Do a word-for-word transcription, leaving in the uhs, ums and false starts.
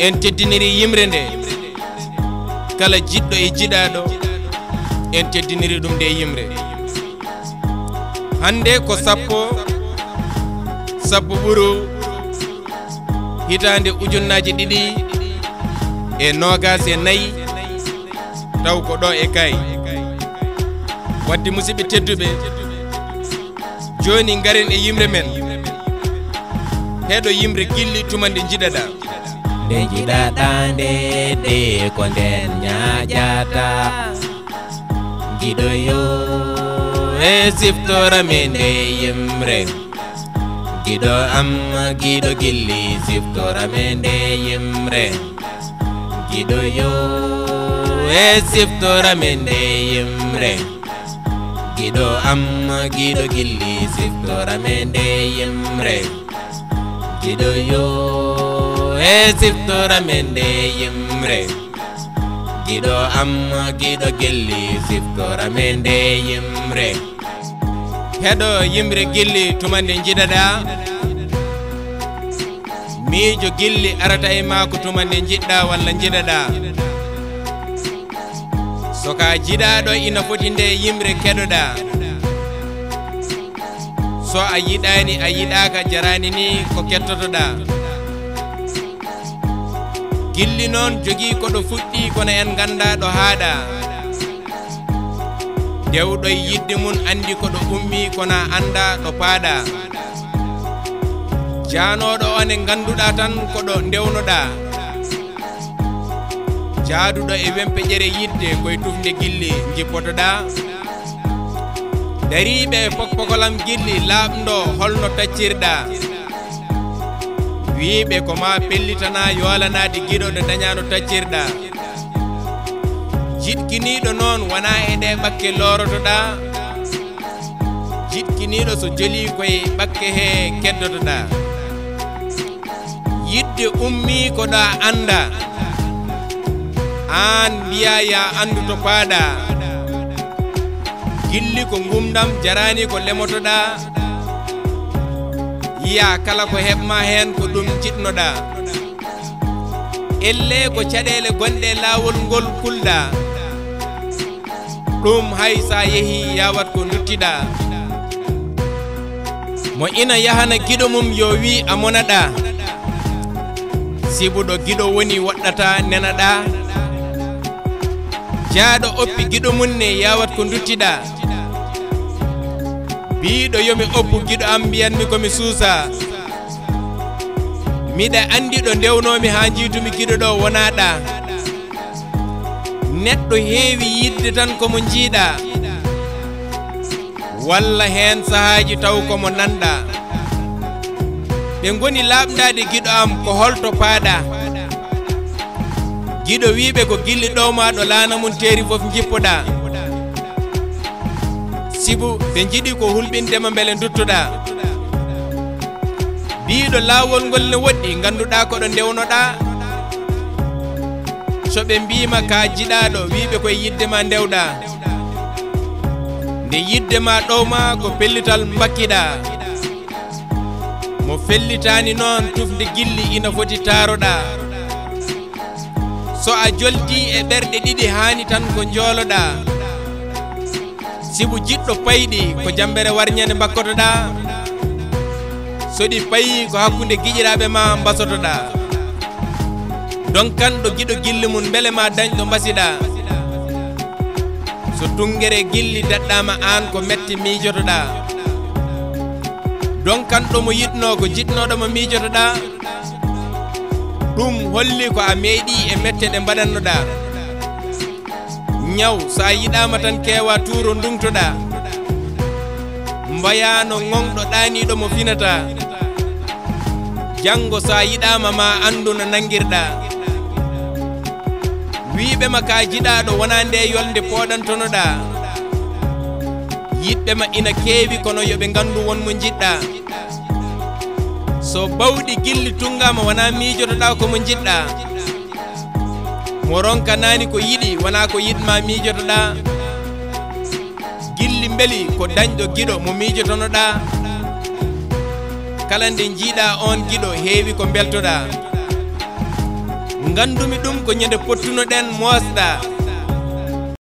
En teddiniri yimre nde. Kala jiɗɗo e jiɗaaɗo, en teddiniri ɗum nde yimre. Hannde ko sappo, sappo ɓuru hitaande ujunnaaje ɗiɗi e noogaas e nayi, taw ko ɗo e kay. Wadde, musidɓe tedduɓe, jooni ngaren e yimre men. Heɗo yimre gilli tuma nde njiɗaɗaa. Nde njiɗaɗaa nde, de ko nden ñaaƴata. Giɗo yo e siftora men nde yimre. Giɗo am, giɗo gilli siftora men nde yimre. Giɗo yo e siftora men nde yimre. Giɗo am, giɗo gilli siftora men nde yimre. Giɗo yo e siftora men nde yimre. Giɗo am, giɗo gilli siftora men nde yimre. Heɗo yimre gilli tuma nde njiɗaɗaa. Miijo gilli arata e maa ko tuma nde njiɗɗaa walla njiɗaɗaa. So ka jiɗaaɗo, ina foti nde yimre keɗoɗaa. So a yiɗaani, a yiɗaaka, jaraani ni ko kettotoɗaa. Gilli noon jogii ko ɗo fuɗɗii, kono en nganndaa ɗo haaɗaa. Dewɗo e yiɗde mum anndi ko ɗo ummii, kono a anndaa ɗo paaɗaa. Jaanooɗo o ne ngannduɗaa tan ko ɗo ndewnoɗaa. Jaaduɗo e wempeƴere yiɗde, koye tufnde gilli njippotoɗaa. Dariiɓe e pokpokolam gilli laaɓndo, holno taccirɗaa? Wiiɓe ko ma pellitana yoolanaade giɗo nde dañaano taccirɗaa. Jiɗkiniiɗo noon wonaa e ɗe ɓakke loorotoɗaa. Jiɗkiniiɗo so jolii koye ɓakke he keddotoɗaa. Yiɗde ummii ko ɗo a anndaa. Aan mbiyaa ya anndu to paaɗaa. Gilli ko ngumndam, jaraani ko lemotoɗaa. Yiyaa kala ko heɓ maa heen ko ɗum njiɗnoɗaa. Ellee ko caɗeele gonɗe e laawol ngol kulɗaa. Ɗum hay so a yehii yaawat ko nduttiɗaa. Mo ina yahana giɗo mum yo wii a monaɗaa. Sibu ɗo giɗo woni woɗɗataa nenaɗaa. Jaaɗo oppi giɗo mum ne yaawat ko nduttiɗaa. Biiɗo yo mi oppu giɗo am mbiyatmi ko mi suusaa. Miɗa anndi ɗo ndewnoomi haa njiitumi giɗo ɗo wonaa ɗaa. Neɗɗo heewi yiɗde tan ko mo njiiɗaa. Walla heen sahaaji taw ko mo nanɗaa. Ɓe ngoni laaɓndaade giɗo am ko holto paaɗaa. Giɗo wiiɓe ko gilli ɗo ma ɗo laana mum teeri fof njippoɗaa. Sibu ɓe njiɗi ko hulɓinde ma mbele nduttoɗaa. Biiɗo laawol ngol ne woɗɗi, ngannduɗaa ko ɗo ndewnoɗaa. So ɓe mbiima ka jiɗaaɗo, wiiɓe koye yiɗde ma ndewɗaa. Nde yiɗde ma ɗow ma ko pellital mbakkiɗaa. Mo fellitaani noon tufnde gilli ina foti taaroɗaa. So a joltii e ɓerɗe ɗiɗi haani tan ko njooloɗaa. Sibu jiɗɗo payɗi ko jammbere warñande mbakkotoɗaa. So ɗi payii ko hakkunde giƴiraaɓe ma mbasotoɗaa. Donkanɗo giɗo gilli mum mbele ma dañ ɗo mbasiɗaa. So tunngere gilli daɗɗaama aan ko mette miijotoɗaa. Donkanɗo mo yiɗnoo ko jiɗnooɗo mo miijotoɗaa. Ɗum holli ko a meeɗii e mette ɗe mbaɗannoɗaa. Ñaw, so a yiɗaama tan keewa tuuro nduŋtoɗaa. Mbayaano ŋoŋɗo ɗaaniiɗo mo finataa. Janngo so a yiɗaama ma anndu no nanngirɗaa. Wiiɓe ma ka jiɗaaɗo wonaa nde yolnde pooɗantonoɗaa. Yiɗɓe ma ina keewi kono yo ɓe nganndu won mo njiɗɗaa. So bawɗi gilli tunngaama wonaa miijotoɗaa ko mo njiɗɗaa. Mo ronkanaani ko yiɗi wonaa ko yiɗ ma miijotoɗaa. Gilli mbeli ko dañɗo giɗo mo miijotonoɗaa. Kala nde njiiɗaa oon giɗo heewi ko mbeltoɗaa. Ganndumi ɗum ko ñande pottunoɗen moosɗa.